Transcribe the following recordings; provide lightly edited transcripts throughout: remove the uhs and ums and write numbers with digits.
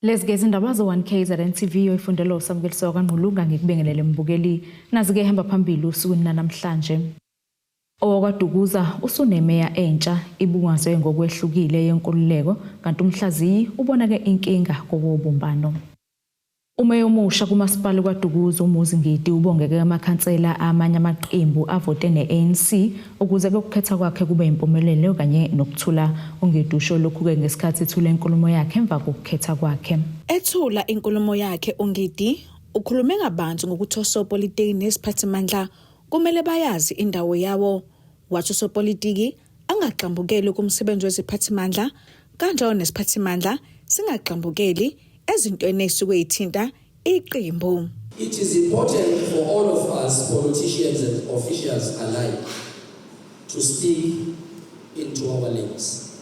Lezi ke izindaba zo-1 KZN TV oyifundelwa uSamukeliso kaNgqulunga ngikubingelele mbukeli. Nazi-ke ihamba phambili usukwini namhlanje. OwakwaDukuza usunemeya entsha ibungazwe ngokwehlukile yenkululeko kanti umhlaziyi ubona-ke inkinga kowobumbano. Umeya omusha kumasipala kwaDukuza uMuzi Ngidi ubongeke amakhansela amanye amaqembu avote ne-ANC ukuze ukukhetha kwakhe kube impumelelo kanye nokuthula. UNgidi usho lokhu-ke ngesikhathi ethula inkulumo yakhe emva kokukhetha kwakhe. Ethula inkulumo yakhe uNgidi ukhulume kabanzi ngokuthi osopolitiki neziphathimandla kumele bayazi indawo yawo. Wathi usopolitiki angagxambukeli kumsebenzi weziphathimandla kanjalo nesiphathimandla singagxambukeli ezintweni ezisuke yithinta iqembu. It is important for all of us, politicians and officials alike, to stick into our lanes.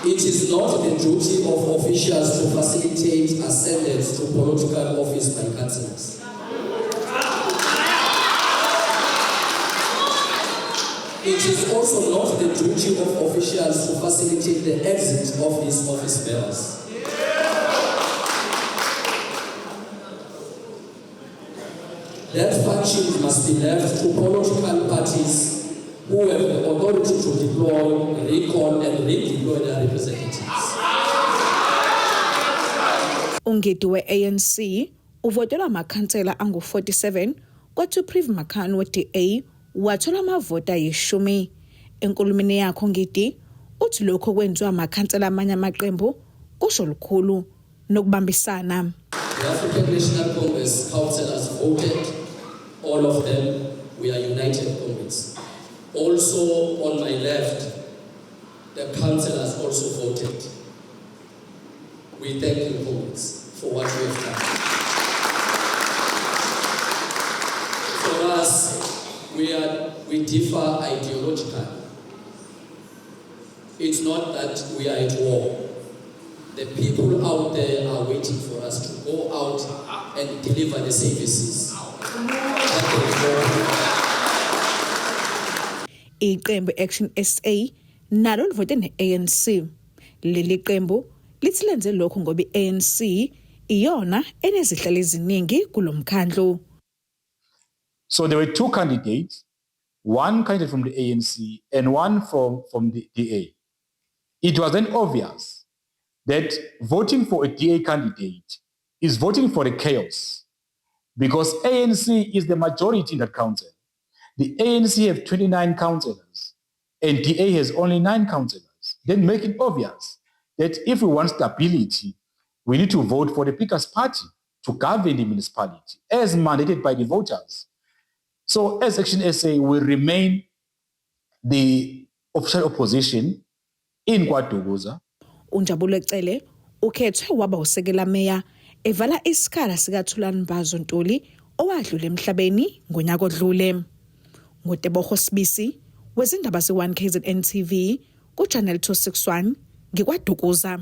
It is not the duty of officials to facilitate ascendance to political office by councillors. It is also not the duty of officials to facilitate the exit of these office bearers. That function must be left to political parties who have the authority to deploy, recall, and redeploy their representatives. UNgidi we-ANC uvotelwa amakhansela angu-47 kwathi uPriv Makhan we-DA wathola amavoti ayishumi. Enkulumeni yakhe uNgidi uthi lokho kwenziwa amakhansela amanye amaqembu kusho lukhulu nokubambisana. The African National Congress councillors voted, all of them, we are united comrades. Also on my left, the councillors also voted. We thank you, comrades, for what you have done. For us, we differ ideologically. It's not that we are at war. The people out there are waiting for us to go out and deliver the services that they want. Iqembu Action SA nalo livote ne-ANC. Leli qembu lithi lenze lokhu ngoba i-ANC iyona enezihlalo eziningi kulomkhandlu. So there were two candidates, one candidate from the ANC and one from the DA. It was then obvious that voting for a DA candidate is voting for the chaos because ANC is the majority in that council. The ANC have 29 councillors and DA has only 9 councillors. Then make it obvious that if we want stability, we need to vote for the biggest party to govern the municipality as mandated by the voters. So as Action SA, we remain the official opposition in KwaDukuza. UNjabulo Cele ukhethwe waba usekela meya evala isikhala sikaThulani Mbazo Ntuli owadlula emhlabeni ngonyaka odlule. NguTebogo Sibisi wezindaba ze-1 KZN TV ku-Channel 261 ngikwaDukuza.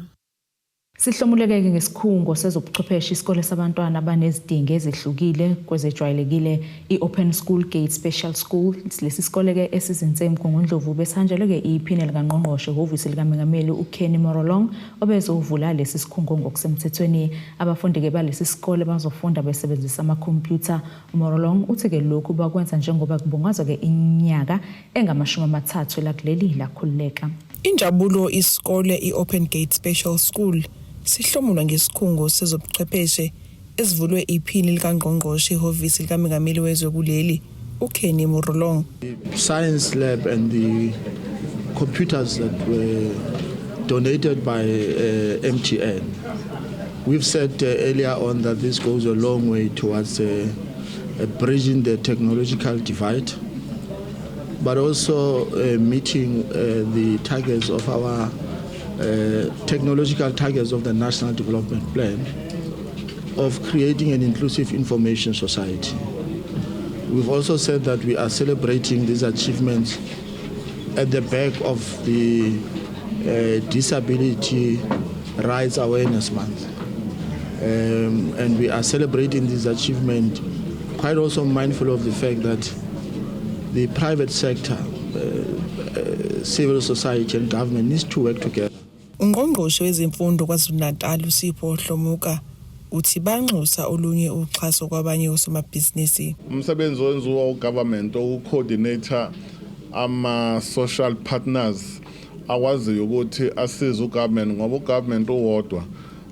Sihlomuleke ngesikhungo sezobuchwepheshe isikole sabantwana abanezidingo ezihlukile kwezejwayelekile i-Open School Gate Special School. Lesi sikole-ke esizinze eMgungundlovu besihanjelwe-ke iphini likangqongqoshe ehhovisi likamengameli uKenny Morolong obezovula lesi sikhungo ngokusemthethweni. Abafundi-ke balesi sikole bazofunda besebenzisa amakhompyutha. UMorolong uthi-ke lokhu bakwenza njengoba kubungazwa-ke iminyaka engamashumi amathathu lakuleli lakhululeka. Injabulo isikole i-Open Gate Special School sihlomulwa ngesikhungo sezobuchwepheshe esivulwe iphini likangqongqoshe ehhovisi likamengameli wezwe kuleli uKenny Morolong. Science lab and the computers that were donated by MTN. We've said earlier on that this goes a long way towards bridging the technological divide, but also meeting the targets of our technological targets of the National Development Plan of creating an inclusive information society. We've also said that we are celebrating these achievements at the back of the Disability Rights Awareness Month. And we are celebrating this achievement quite also mindful of the fact that the private sector Civil society and government needs to work together. Ungqongqoshe wezemfundo KwaZulu-Natal uSipho Hlomuka uthi banxusa olunye uxhaso kwabanye osomabhizinisi. Umsebenzi owenziwa ugovernment ukucoordinate ama-social partners akwaziyo ukuthi asize ugovernment, ngoba ugovernment uwodwa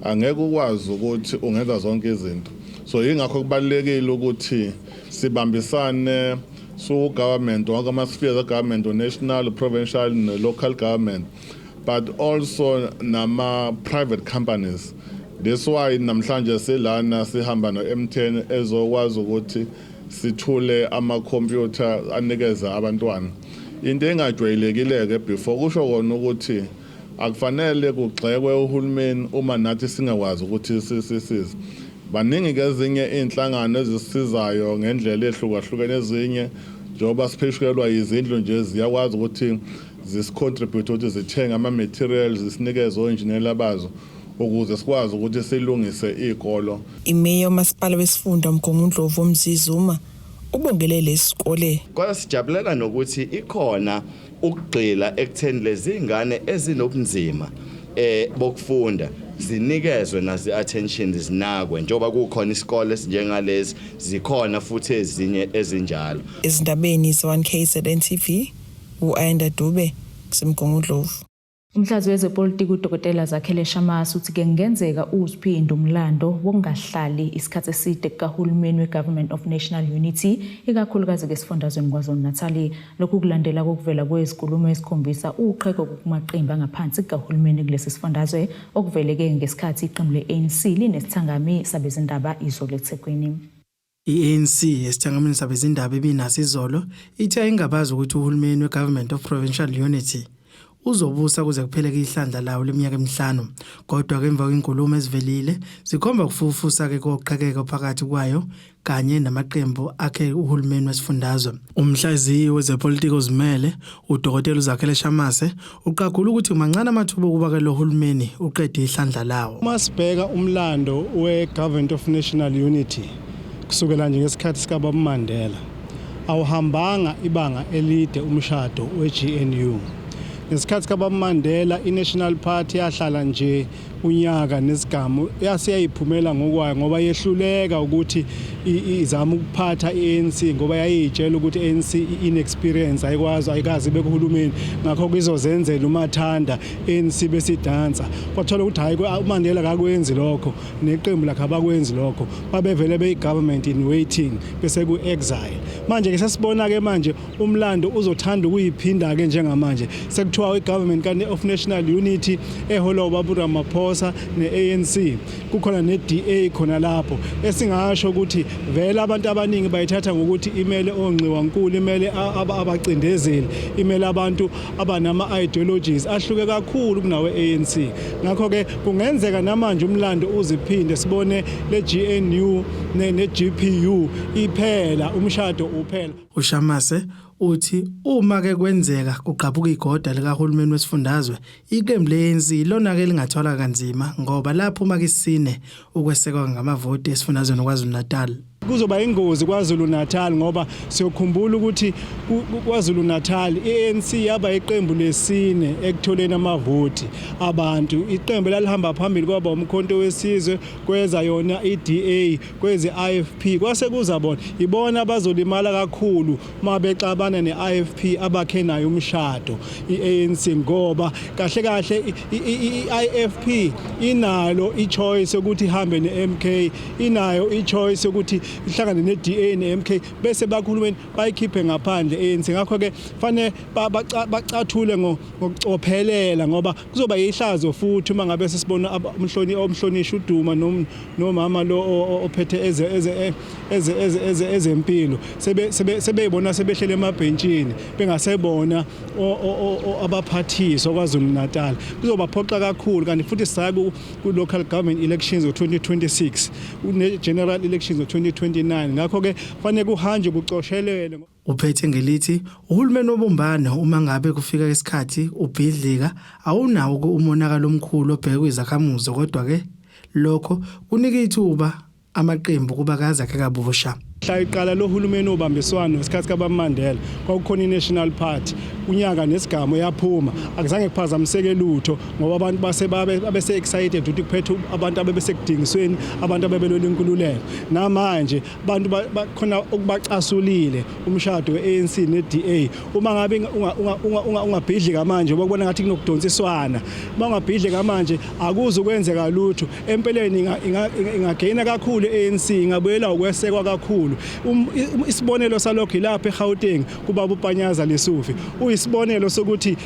angeke ukwazi ukuthi ungenza zonke izinto. So yingakho kubalulekile ukuthi sibambisane su-government, wonke ama-spheres e-government, national, provincial ne-local government, but also nama-private companies. That's why namhlanje silana sihamba no-MTN ezokwazi ukuthi sithule ama-computer anikeze abantwana, into engajwayelekile-ke before. Kusho kona ukuthi akufanele kugxekwe uhulumeni uma nathi singakwazi ukuthi sisize. Baningi-ke ezinye iy'nhlangano ezisisizayo ngendlela ehlukahlukene, ezinye njengoba sipheshukelwa izindlu nje, ziyakwazi ukuthi zisicontribute ukuthi zithenge ama-materials, zisinikeze o-engineer bazo ukuze sikwazi ukuthi silungise iy'kolo. Imeya yomasipala wesifunda uMgungundlovu uMzi Zuma ubongelele isikole. Kodwa sijabulela nokuthi ikhona ukugxila ekutheni lezi ngane ezinobunzima bokufunda zinikezwe nazi attention, zinakwe, njengoba kukhona isikole esinjengalezi, zikhona futhi ezinye ezinjalo. Ezindabeni ze-1 KZN TV, u-Ayanda Dube kuseMgungundlovu. Umhlaziyi wezepolitiki uDokotela Zakhele Shamase uthi ke kungenzeka uziphinde umlando wokungahlali isikhathi eside kukahulumeni we-Government of National Unity, ikakhulukazi ke esifundazweni KwaZulu-Natal. Lokhu kulandela kokuvela kwezinkulumo ezikhombisa uqheko kumaqembu angaphansi kukahulumeni kulesi sifundazwe, okuveleke ngesikhathi iqembu le-ANC linesithangami sabezindaba izolo eThekwini. I-ANC esithangamini sabezindaba ebinaso izolo ithe ayingabazi ukuthi uhulumeni we-Government of Provincial Unity uzobusa kuze kupheleke ihlandla lawo leminyaka emihlanu, kodwa-ke emva kwenkulumo ezivelile zikhomba kufufusa-ke koqhekeko phakathi kwayo kanye namaqembu akhe uhulumeni wesifundazwe. Umhlaziyi wezepolitiki ozimele uDokotela uZakhele Shamase uqagula ukuthi mancane amathuba okuba-ke lo hulumeni uqede ihlandla lawo. Uma sibheka umlando we-Government of National Unity kusukela nje ngesikhathi sikababa Mandela, awuhambanga ibanga elide umshado we-GNU. Ngesikhathi kababa Mandela, i-National Party yahlala nje unyaka nesigamu, yase yayiphumela ngokwayo ngoba yehluleka ukuthi izame ukuphatha i-ANC, ngoba yayiyitshela ukuthi i-ANC i-inexperience, ayikwazi, ayikazi bekuhulumeni, ngakho kuzozenzela umathanda ANC besidansa. Kwathola ukuthi hayi, uMandela akakwenzi lokho, neqembu lakhe abakwenzi lokho, babevele beyi-government in waiting bese ku-exile. Manje ke sesibona ke manje umlando uzothanda ukuyiphinda ke. Njengamanje sekuthiwa i-Government of National Unity eholwa ubaba Ramaphosa ne-ANC, kukhona ne-DA khona lapho, esingasho ukuthi vele abantu abaningi bayithatha ngokuthi imele onxiwankulu, imele abacindezeli, imele abantu abanama ideologies ahluke kakhulu kunawe ANC. Ngakho ke kungenzeka namanje umlando uziphinde, sibone le GNU ne GPU iphela, umshado uphela. UShamase uthi uma ke kwenzeka kugqabuka igoda likahulumeni wesifundazwe, iqembu le-ANC lona ke lingathola kanzima, ngoba lapho uma kisine ukwesekwa ngamavoti esifundazweni KwaZulu-Natal. Kuzoba ingozi KwaZulu Natal, ngoba siyokhumbula ukuthi KwaZulu Natal iANC yaba iqembu lesine ekutholeni amavoti abantu. Iqembu lalihamba phambili kwaba uMkhonto weSizwe, kweza yona iDA, kweze IFP, kwase kuza bona. Ibona abazolimala kakhulu mabexabana neIFP abakhe nayo umshado iANC, ngoba kahle kahle iIFP inalo ichoice ukuthi ihambe neMK, inayo ichoice ukuthi ihlangane neDA neMK, bese bakhulumeni bayikhiphe ngaphandle ANC. Ngakho ke fanele bacathule ngokucophelela, ngoba kuzoba yihlazo futhi uma ngabe sesibona umhloni omhlonishwa uDuma nomama lo ophethe eze eze eze eze eze ezempilo sebe sebeyibona sebehlele emabhentshini, bengasebona abaphathiswa KwaZulu Natal. Kuzobaphoxa kakhulu. Kanti futhi saya ku local government elections ngo-2026, une general elections ngo-2029, ngakho ke fanele kuhanjwe kucoshelele. Uphethe ngelithi uhulumeni wobumbano uma ngabe kufika isikhathi ubhidlika awunawo umonakalo omkhulu obhekwe izakhamuzi, kodwa ke lokho kunika ithuba amaqembu kuba kazakhe kabusha. Mhla iqala lo hulumeni obambiswano ngesikhathi kaBaba Mandela, kwakukhona i-National Party, Unyaka nesigamu yaphuma, akuzange kuphazamiseke lutho ngoba abantu base babese excited ukuthi kuphethe abantu abebesekudingisweni, abantu abebelwela inkululeko. Namanje abantu bakhona okubacasulile umshado we-ANC ne-DA. Uma ngabe ungabhidlika manje, ubona ngathi kunokudonsiswana. Uma ungabhidlika manje akuze ukwenzeka lutho. Empeleni ingageyina kakhulu i-ANC, ingabuyela ukwesekwa kakhulu. Isibonelo salokho ilapha eGauteng kubaba uPanyaza Lesufi. Uyisibonelo sokuthi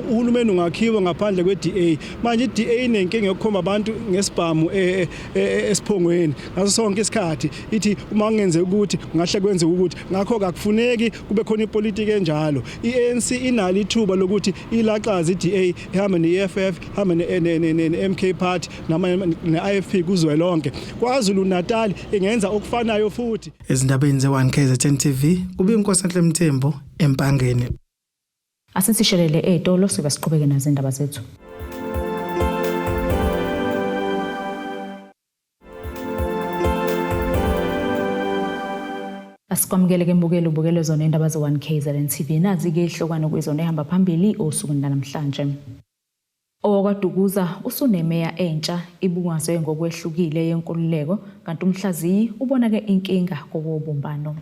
uhulumeni ungakhiwa ngaphandle kwe-DA. Manje i-DA inenkinga yokukhomba abantu ngesibhamu esiphongweni ngaso sonke isikhathi, ithi uma kungenzeka ukuthi ngahle kwenzeke ukuthi, ngakho akufuneki kube khona ipolitiki enjalo. I-ANC inalo ithuba lokuthi ilaxaze i-DA, ihambe ne-EFF, ihambe ne-MK Party ne-IFP kuzwelonke. KwaZulu Natal ingenza okufanayo futhi. Ezindabeni ze-1 KZN TV kube iNkosi Mthembu eMpangeni. Asisishelele ezitolo sibe siqhubeke nazo indaba zethu. Asikwamukele ke mbukeli, ubukele zona indaba ze-1 KZN TV. Nazi-ke ihlokwana kuyizona ehamba phambili osukwini lanamhlanje. OwakwaDukuza usunemeya entsha ibungazwe ngokwehlukile yenkululeko, kanti umhlaziyi ubona-ke inkinga kowobumbano.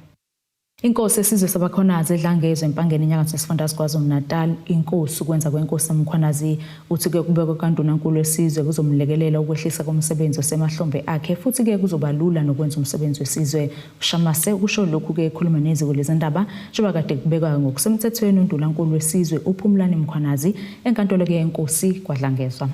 Inkosi esizwe sabaKhwanazi eDlangezwe eMpangeni enyakatho yesifundazwe KwaZulu-Natal, inkosi ukwenza kwenkosi Mkhwanazi uthi-ke kubekwa kukandunankulu wesizwe kuzomlekelela ukwehlisa komsebenzi osemahlombe akhe, futhi-ke kuzoba lula nokwenza umsebenzi wesizwe. UShamase ukusho lokhu-ke ekhuluma neziko lezindaba njengoba kade kubekwa ngokusemthethweni undunankulu wesizwe uPhumlani Mkhwanazi enkantolo-ke yenkosi KwaDlangezwa.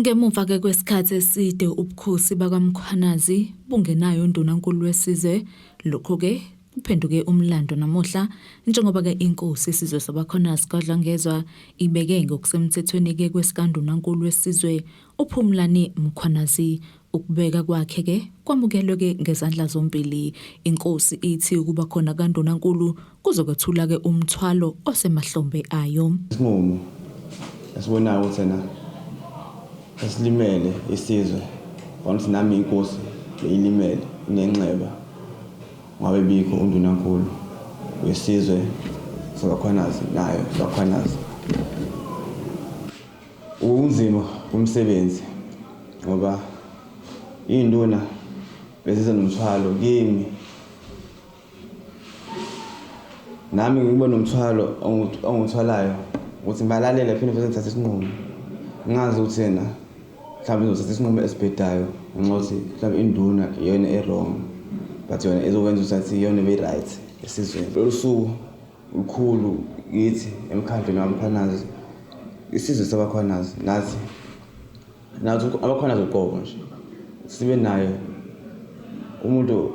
Ngemuva-ke kwesikhathi eside ubukhosi bakwaMkhwanazi bungenayo undunankulu wesizwe, lokhu-ke kuphenduke umlando namuhla njengoba-ke inkosi isizwe sabaKhwanazi KwaDlangezwa ibeke ngokusemthethweni-ke kwesikandunankulu wesizwe uPhumlani Mkhwanazi. Ukubeka kwakhe-ke kwamukelwe-ke ngezandla zombili. Inkosi ithi ukuba khona kandunankulu kuzokwethula-ke umthwalo osemahlombe ayo. Isinqumo esibonayo ukuthi ena esilimele isizwe, ukuthi nami inkosi beyilimele inenxeba ngabe bikho undunankulu wesizwe sabaKhwanazi nayo sabaKhwanazi. Ubunzima kumsebenzi ngoba iy'nduna beziza nomthwalo kimi, nami ngibe nomthwalo onguthwalayo ukuthi ngibalalele phinde futhi ngithathe isinqumo. Ngingazi ukuthi yena mhlawumbe ngizothatha isinqumo esibhedayo ngenxa yokuthi mhlawumbe induna iyona e-wrong, but yona izokwenza ukuthi iyona ebe-right esizweni. Lolu suku lukhulu kithi emkhandlwini waMkhwanazi, isizwe sabaKhwanazi, nathi abaKhwanazi uqobo nje sibe nayo umuntu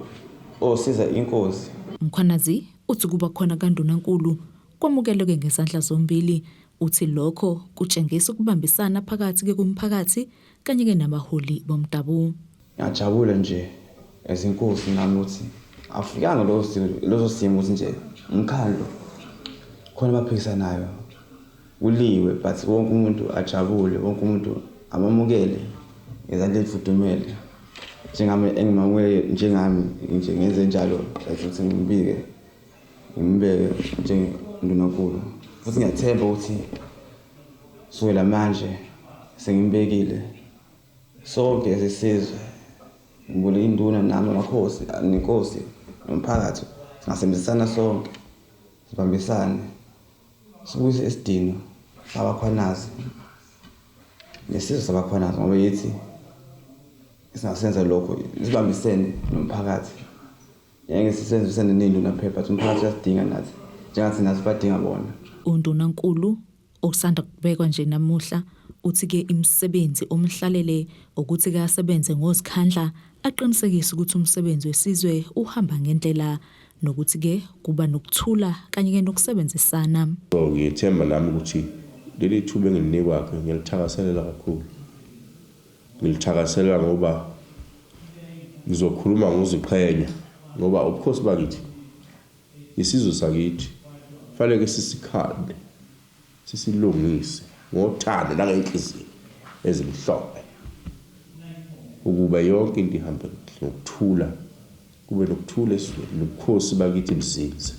osiza inkosi. Mkhwanazi uthi kuba khona kandunankulu kwamukeleke ngezandla zombili. Uthi lokho kutshengisa ukubambisana phakathi komphakathi kanye-ke nabaholi bomdabu. Ngiyajabula nje ezinkosi nami ukuthi afikanga leso simo ukuthi nje umkhandlu khona abaphikisanayo kuliwe, but wonke umuntu ajabule, wonke umuntu amamukele ngezandla ezifudumele njengami engimamukele njengami nje ngenze njalo ukuthi ngibike ngimbeke njengendunankulu. Futhi ngiyathemba ukuthi sukela manje sengimbekile sonke esisizwe ngibule induna nami amakhosi nenkosi nomphakathi singasebenzisana sonke sibambisane sibuyise isidino sabaKhwanazi nesizwe sabaKhwanazi, ngoba yithi singasenza lokho sibambisene nomphakathi. Ngeke sisebenzisane nenduna phela, but umphakathi uyasidinga nathi njengathi nathi badinga bona. Undunankulu osanda kubekwa nje namuhla uthi-ke imisebenzi omhlalele ukuthi-ke asebenze ngozikhandla aqinisekise ukuthi umsebenzi wesizwe uhamba ngendlela nokuthi-ke kuba nokuthula kanye-ke nokusebenzisana. So ngiyethemba nami ukuthi leli thuba engilinikwa-ke ngiyalithakaselela kakhulu. Ngilithakaselela ngoba ngizokhuluma ngokuziqhenya ngoba ubukhosi bakithi isizwe sakithi fanele sisikhande sisilungise ngothando nangenhliziyo ezimhlophe ukuba yonke into ihambe ngokuthula, kube nokuthula esizweni nobukhosi bakithi buzinze.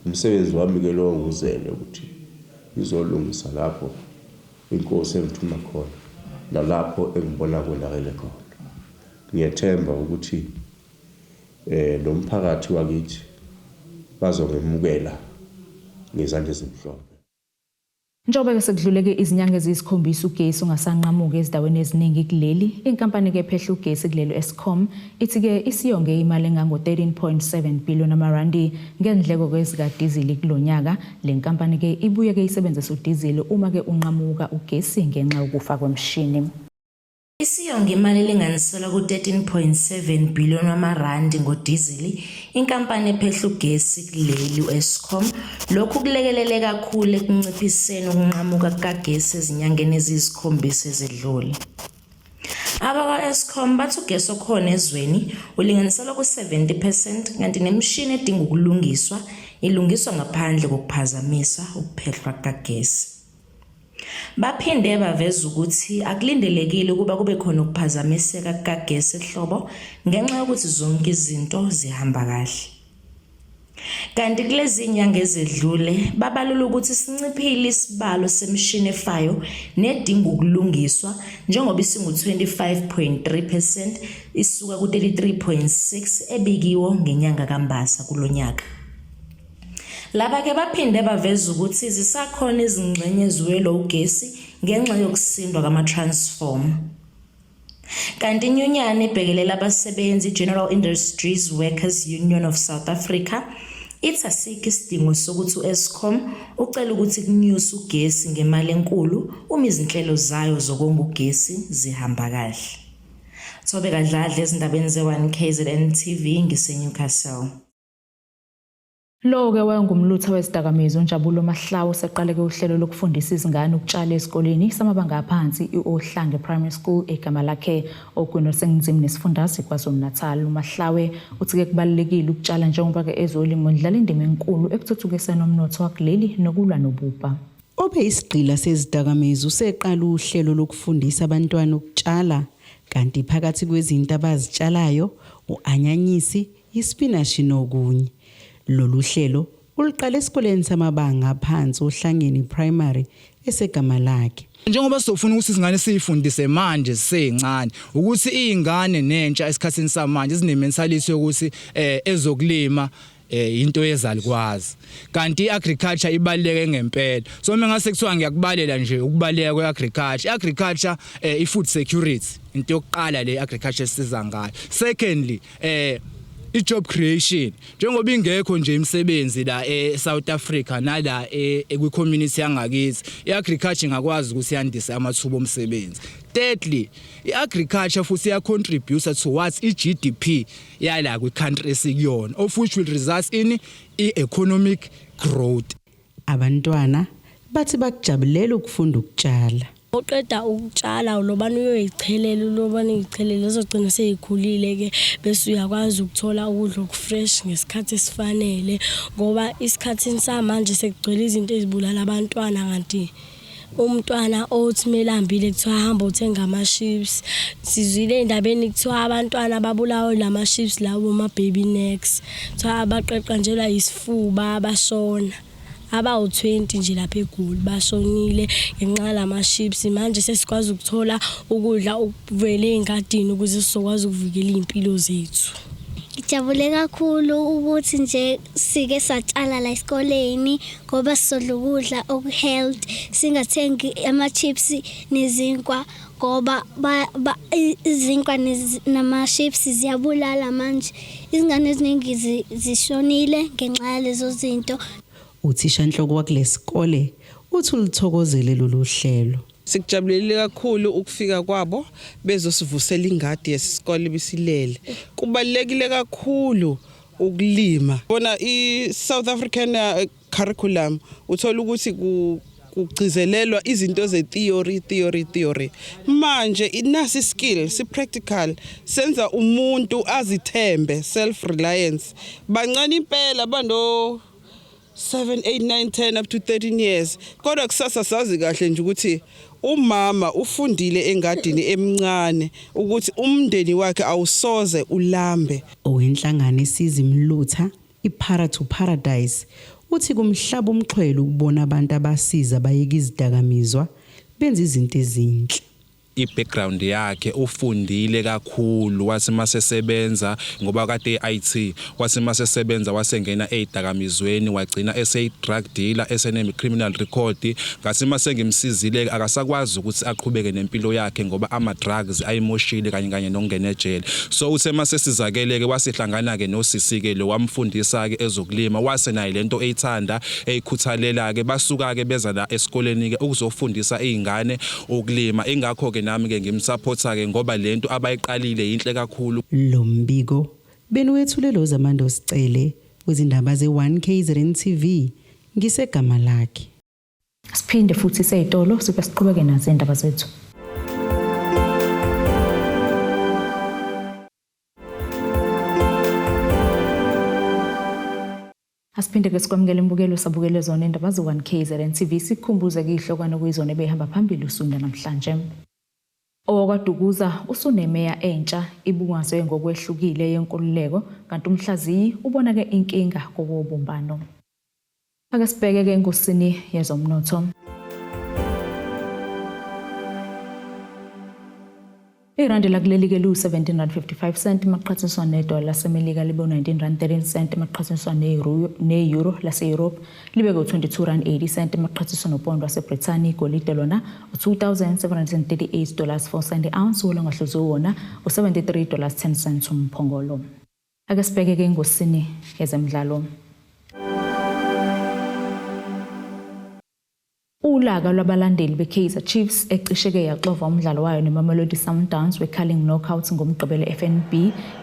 Umsebenzi wami-ke lowo ngiwuzele ukuthi ngizolungisa lapho inkosi engithuma khona nalapho engibona konakele khona. Ngiyethemba ukuthi eh nomphakathi wakithi bazongemukela ngezandla ezimhlophe. Njengoba-ke sekudluleke izinyanga eziyisikhombisa ugesi ungasanqamuki ezindaweni eziningi kuleli, inkampani-ke ephehla ugesi kuleli Eskom ithi-ke isiyonge imali engango-13.7 billion amarandi ngendleko-ke zikadizili kulo nyaka. Le nkampani-ke ibuye-ke isebenzise udizili uma-ke unqamuka ugesi ngenxa yokufa kwemishini. Isiyonge imali elinganiselwa ku-13.7 billion wamarandi ngodizili inkampani ephehla ugesi kuleli u-Eskom. Lokhu kulekelele kakhulu ekunciphiseni ukunqamuka kukagesi ezinyangeni eziyisikhombisa ezedlule. Abakwa-Eskom bathi ugesi okhona ezweni ulinganiselwa ku-70 percent kanti nemishini edinga ukulungiswa ilungiswa ngaphandle kokuphazamisa ukuphehlwa kukagesi. Baphinde baveza ukuthi akulindelekile ukuba kube khona ukuphazamiseka kukagesi ehlobo ngenxa yokuthi zonke izinto zihamba kahle. Kanti kulezi nyanga ezedlule babalula ukuthi sinciphile isibalo semishini efayo nedinga ukulungiswa njengoba isingu-25.3 percent isuka ku-33.6 ebikiwo ngenyanga kaMbasa kulo nyaka. Laba ke baphinde baveza ukuthi zisakhona izingxenye eziwelwa ugesi ngenxa yokusindwa kwama-transformer. Kanti inyunyana ebhekelela abasebenzi i-General Industries Workers Union of South Africa ithi asikho isidingo sokuthi u-Eskom ucele ukuthi kunyuse ugesi ngemali enkulu uma izinhlelo zayo zokonga ugesi zihamba kahle. Thobeka Dladla ezindabeni ze-1 KZN TV ngiseNewcastle. Lowo-ke wayengumlutha wezidakamizwa uNjabulo Mahlawu useqaleke uhlelo lokufundisa izingane ukutshala esikoleni samabanga aphansi i-Ohlange Primary School egama lakhe ogwini oluseningizimu nesifundazwe KwaZulu-Natal. UMahlawe uthi-ke kubalulekile ukutshala njengoba-ke ezolimo lidlala indima enkulu ekuthuthukiseni umnotho wakuleli nokulwa nobubha. Obeyisigqila sezidakamizwa useqala uhlelo lokufundisa abantwana ukutshala kanti phakathi kwezinto abazitshalayo u-anyanyisi, isipinashi nokunye. Lolu hlelo uluqale esikoleni samabanga aphansi oHlangeni Primary esegama lakhe. Njengoba sizofuna ukuthi izingane siyifundise manje ziseyincane ukuthi izingane nentsha esikhathini samanje zine-mentality yokuthi eh ezokulima eh into yezalikwazi kanti iagriculture ibaluleke ngempela so uma ngase kuthiwa ngiyakubalela nje ukubaleka kweagriculture iagriculture eh ifood security into yokuqala le agriculture esiza ngayo secondly eh i-job creation njengoba ingekho nje imisebenzi la e-South Africa nala kwi-community yangakithi i-agriculture ingakwazi ukuthi yandise amathuba omsebenzi thirdly i-agriculture futhi iya-contribute towards i-GDP yala kwi-country esikuyona of which will result in i-economic growth. Abantwana bathi bakujabulela ukufunda ukutshala. Uqeda ukutshala lobani uyoyichelela lobani uyichelela izogcina seyikhulile ke bese uyakwazi ukuthola ukudla okufresh ngesikhathi esifanele ngoba isikhathini samanje sekugcwele izinto ezibulala abantwana kanti umntwana othi melambile kuthiwa hamba uthenga ama-chips. Sizwile ey'ndabeni kuthiwa abantwana babulawa lama-chips lawo ma-baby necks, kuthiwa abaqeqanjelwa isifuba bashona. Abawu-20 nje lapha eGoli bashonile ngenxa yalama-chips. Manje sesikwazi ukuthola ukudla okuvela ey'ngadini ukuze sizokwazi ukuvikela iy'mpilo zethu. Ngijabule kakhulu ukuthi nje sike satshala la esikoleni ngoba sizodla ukudla oku-healthy singathengi ama-chips nezinkwa ngoba izinkwa nama-chips ziyabulala manje. Izingane eziningi zishonile ngenxa yalezo zinto. Uthishanhloko wakulesikole uthi ulithokozele lolu hlelo. Sikujabulelile kakhulu ukufika kwabo bezosivusela ingadi yesikole ibisilele. Kubalulekile kakhulu ukulima. Bona i-South African curriculum uthola ukuthi kugcizelelwa izinto ze-theory theory theory. Manje nasi skill si practical senza umuntu azithembe, self reliance. Bancane impela bano 7 8 9 10 up to 13 years, kodwa kusasa sazi kahle nje ukuthi umama ufundile engadini emncane ukuthi umndeni wakhe awusoze ulambe. Owenhlangano esiza imilutha iPara to Paradise Uthi kumhlaba umxhwele ukubona abantu abasiza bayeka izidakamizwa benza izinto ezinhle. I-background yakhe, ufundile kakhulu, wathi masesebenza, ngoba kade e-IT, wathi masesebenza wasengena ezidakamizweni, wagcina eseyi-drug dealer, esene-criminal record. Ngathi mase ngimsizile, akasakwazi ukuthi aqhubeke nempilo yakhe ngoba ama-drugs ayimoshile kanye kanye nokungena ejele. So uthe masesizakele-ke, wasihlangana-ke nosisi-ke lo wamfundisa-ke ezokulima, wase naye lento eyithanda, eyikhuthalela-ke. Basuka-ke beza la esikoleni-ke ukuzofundisa iy'ngane ukulima. Ingakho-ke nami-ke ngimsupporta-ke ngoba lento abayiqalile yinhle kakhulu. Lo mbiko beniwethulelwa uZamando Sicele wezindaba ze-1 KZN TV ngisegama lakhe. Siphinde futhi seyitolo sibe siqhubeke nazo indaba zethu. Asiphinde ke sikwamukele imbukelo sabukele zona indaba ze-1 KZN TV, sikukhumbuze ke ihlokwana kuyizona ebehamba phambili usunda namhlanje. OwakwaDukuza usunemeya entsha ibungazwe ngokwehlukile yenkululeko, kanti umhlaziyi ubona ke inkinga kowobumbano. Ake sibheke ke engosini yezomnotho. Irandi lakuleli ke lu-17.55 cent maqhathaniswa nedola laseMelika, libe u-19 rand 13 cent maqhathaniswa ne-euro lase-Europe, libe ku-22 rand 80 cent maqhathaniswa nopondo waseBrithani. Igolide lona u-2738 dollars 4 cent ounce, wolongahluziwe wona u-73 dollars 10 cents umphongolo. Ake sibheke ke engosini yezemidlalo. Ulaka lwabalandeli beKaizer Chiefs ecisheke yaxova umdlalo wayo neMamelodi Sundowns weCarling Knockout ngoMgqibelo FNB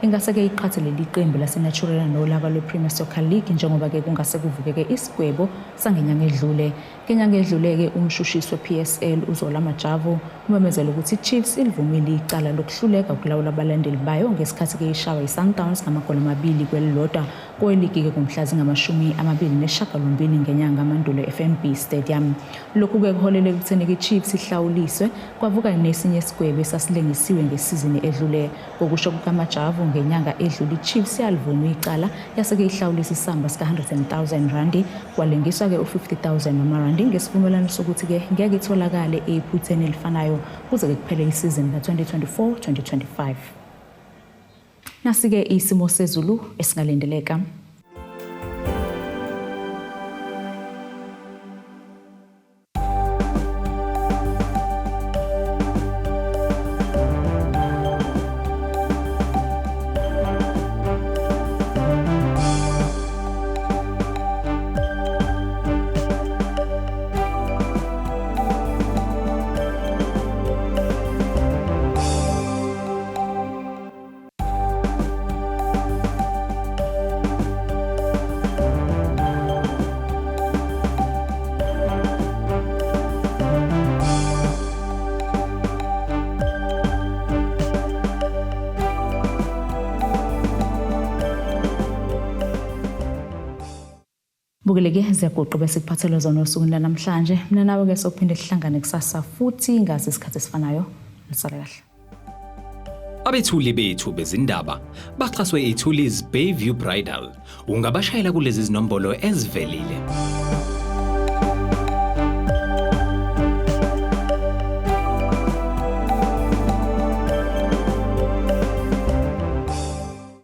ingase-ke iqhathe leli qembu laseNaturena nolaka lwePremier Soccer League, njengoba-ke kungase kuvukeke isigwebo sangenyanga edlule. Ngenyanga edlule-ke umshushisi we-PSL uZola Majavu umemezele ukuthi i-Chiefs ilivumile icala lokuhluleka ukulawula abalandeli bayo ngesikhathi-ke ishawa i-Sundowns ngamagoli 2-1 koweligi-ke ngomhla zingama-28 ngenyanga amandulo e-FNB Stadium. Lokhu-ke kuholele ekutheni-ke i-Chiefs ihlawuliswe kwavuka nesinye isigwebo esasilengisiwe ngesizini edlule. Ngokusho kukaMajavu, ngenyanga edlule i-Chiefs yalivuma icala, yase-ke ihlawulisa isamba sika-100,000 randi, kwalengiswa-ke u-50,000 wamarandi ngesivumelwano sokuthi-ke ngeke itholakale ephutheni elifanayo kuze-ke kuphele isizini ka-2024-2025. Nasi-ke isimo sezulu esingalindeleka. Bukeleke ziyaguqa bese kuphathelwa zona osukwini lanamhlanje. Mina nawe ke sophinde sihlangane kusasa futhi ngazi isikhathi esifanayo. Nisale kahle. Abethuli bethu bezindaba baxhaswe iThulis Bayview Bridal. Ungabashayela kulezi zinombolo ezivelile.